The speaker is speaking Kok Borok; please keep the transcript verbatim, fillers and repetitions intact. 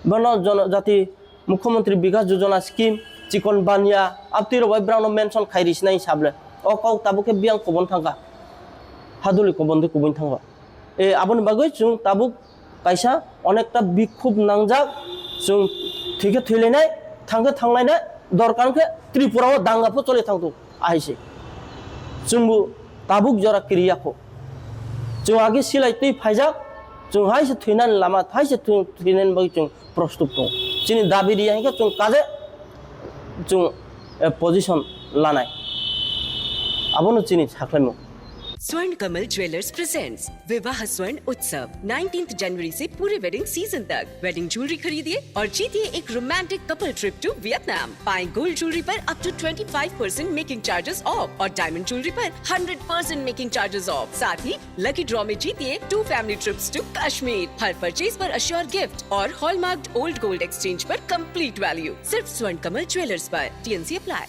Bono jonojati Mukhyamantri Bikas Yojana scheme, chikon banya, abtwi rok bai brang no mention khai ri sinai sable. O kok tabuk khe biyang kubun thangkha. Haduli kubun di kubun thangkha. E, aboni bagwi chwng tabuk kaisa onekta bikhub nangjak, chwng thwikhe thwilainai, thangkhe thanglainai, dorkar khe Tripura o danga pho choli thangthok, ahai se. Chwngbo tabuk jora kiriya kho. Chwng agi silai twi phaijak, chwng hai se thwinani lama, hai se thwi-, thwinani bagwi chwng prostut tongo. Chini dabi riya hinkhe chwng kaje chwng, eh, position lanai. Abono chini sakhlaimung. Swarn Kamal Jewellers presents Vivah Swarn Utsav, nineteenth January से पूरे wedding season तक। Wedding jewelry खरीदिए और जीतिए एक romantic couple trip to Vietnam। पाएं gold jewelry पर up to twenty five percent making charges off और diamond jewelry पर hundred percent making charges off। साथ ही lucky draw में जीतिए two family trips to Kashmir। हर purchase पर assured gift और hallmarked old gold exchange पर complete value। सिर्फ स्वर्ण कमल ज्वेलर्स पर। T N C apply।